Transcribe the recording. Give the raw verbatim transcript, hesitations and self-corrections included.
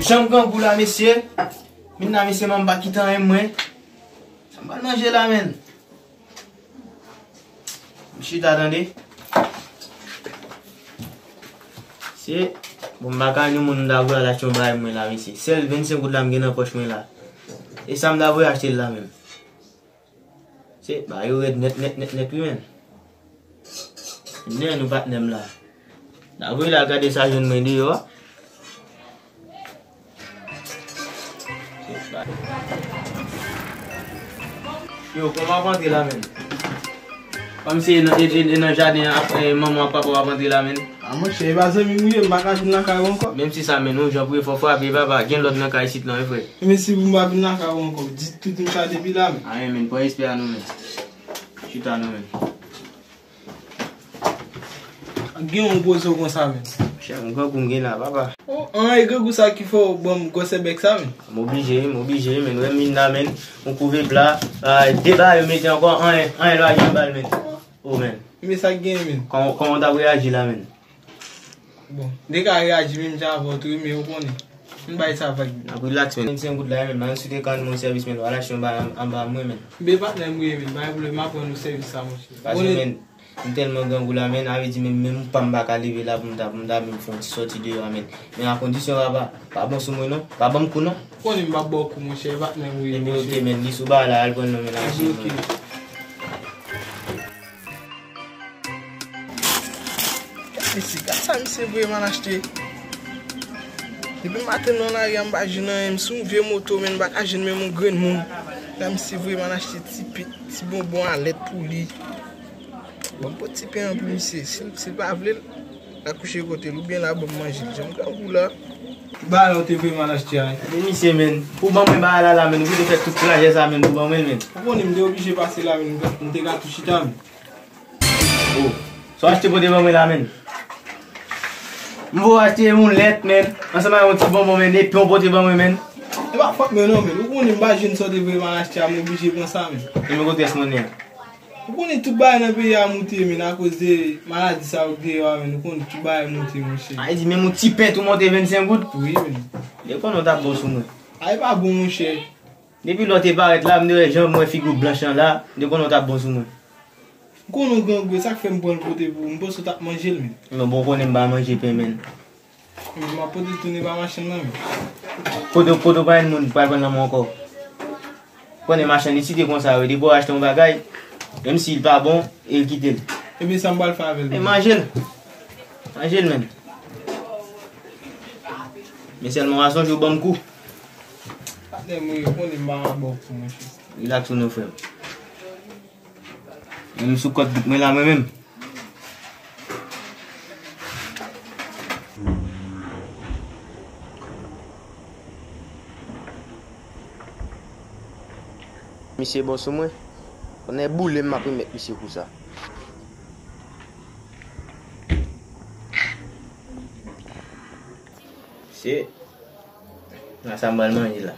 Janm grangou la, mesye. Min la, mesye, manman pa kite anyen mwen. Sa m pral manje la, menn. M chita, tande. Se, bon, m pa ka ni moun m ta voye al achte yon bagay mwen la, mesye. Sèl vennsenk goud la m gen nan pòch mwen la. E sa m ta voye achte l la menm. Se, bagay yo rèd nèt, nèt, nèt, nèt, wi, menn. Vin dèyè nou, patnè m la. N a voye l al gade sa jwenn mwen deyò a. Yo, kòman w ap antre la, menn? Kòmsi e nan, e, e, e nan jaden an, ap, e, manman ak papa w ap antre la, menn? A, monchè, e pa zanmi m ou ye, m pa ka vin lakay ou ankò. Menm si sa, menn, yon jan pou efò frape, papa, gen lòd nan kay isit lan, wi, frè. Men si pou m pa vin lakay ou ankò, di tout m sa depi la, menn. Anyen, menn, pran respè a nou, menn. Chita nou, menn. Gen yon poze w konsa, menn. Chè, yon grangou m gen la, papa. O, an, e grangou sa ki fè w ban m gwosè bèk sa, menn. M oblije, m oblije, menn. Wè m vin la, menn. Yon kouve pla, a, de bagay yo mete ankò, anyen, anyen lwa gen anba l, menn. O, menn. Men sa k gen, menn? Kòman, kòman w t ap reyaji la, menn? Bon, m te ka reyaji menm jan avè w tou, wi, men ou konnen. M bay sa vag. N ap rilaks, menn. Vennsenk goud la, menn. M al sou te ka rann mwen sèvis, menn. W al achte yon bagay anba mwen, menn. Men patnè m ou ye, menn. Pa gen pwoblèm, m ap rann ou sèvis sa, monchè. Paske, menn, m tèlman grangou la, menn, sa vle di menm, menm pa m pa ka leve la pou m ta, pou m ta menm fè yon ti sòti deyò a, menn. Men a kondisyon, papa, pa bon sou mwen non, pa ban m kou non. Konnen m p ap ba w kou, monchè, e patnè m ou ye, monchè. Ebyen, oke, menn, li sou bagay la, al pran l non, menn, al achte. Ebyen, oke. Gad mesye, gad sa misye voye m al achte. Depi maten nan lari a, m pa jwenn anyen. M sou yon vye moto, menn, m pa ka jwenn menm yon grenn moun. Gad misye voye m al achte ti pen, ti bonbon a lèt pou li. Bon, m pot ti pen an pou misye. Si, si l pa vle l, l a kouche kote l. Oubyen l a ban m manje l. Jan m grangou la. Ki bagay la w te voye m al achte a? Gade misye, menn. Pou ban mwen bagay la la, menn. Ou te fè tout trajè sa, menn, pou ban mwen l, menn. Ou konnen m te oblije pase la, menn. M te ka tou chita, menn. O, sa w achte pote ban mwen la, menn? M voye w achte yon lèt, menn, ansanm ak yon ti bonbon, menn, epi w pote ban mwen, menn. E pa fòt mwen non, menn. Ou konnen m pa jwenn sa w te voye m al achte a, m oblije pran sa, menn. E men kote rès monnen an? Ou konnen tout bagay nan peyi a moute, menn, akoz de maladi sa yo k deyò a, menn. Ou konnen tout bagay moute, monchè. A, e di menm yon ti pen tou monte vennsenk goud? Wi, menn. Depi konnen w t ap bon sou mwen. A, e pa bon, monchè. Depi lè w te parèt la, m te wè jan m wè figi w blanch lan la, m te konnen w t ap bon sou mwen. M konnen w grangou, e sa k fè m pran l pote pou ou. M panse w t ap manje l, menn. Men bon, w konnen m pa manje pen, menn. Men m ap pote l tounen ba machann nan, menn. Kote, kote w pa jwenn moun ki pral pran l nan men w ankò? Konnen machann li site konsa, wi, depi w achte yon bagay, menm si l pa bon, e l kite l. Ebyen, sa m pral fè avè l, menn? E manje l. Manje l, menn. Men sèlman w a sonje w ban m kou. Patnè m, wi, ou konnen m pa ka ba w kou, monchè. Rilaks ou non, frè m. Men m sou kòd bout mwen la, mwen menm. Misye bon sou mwen. Konnen boule m, m ap remèt misye kou sa. Se nan sa m pral manje la.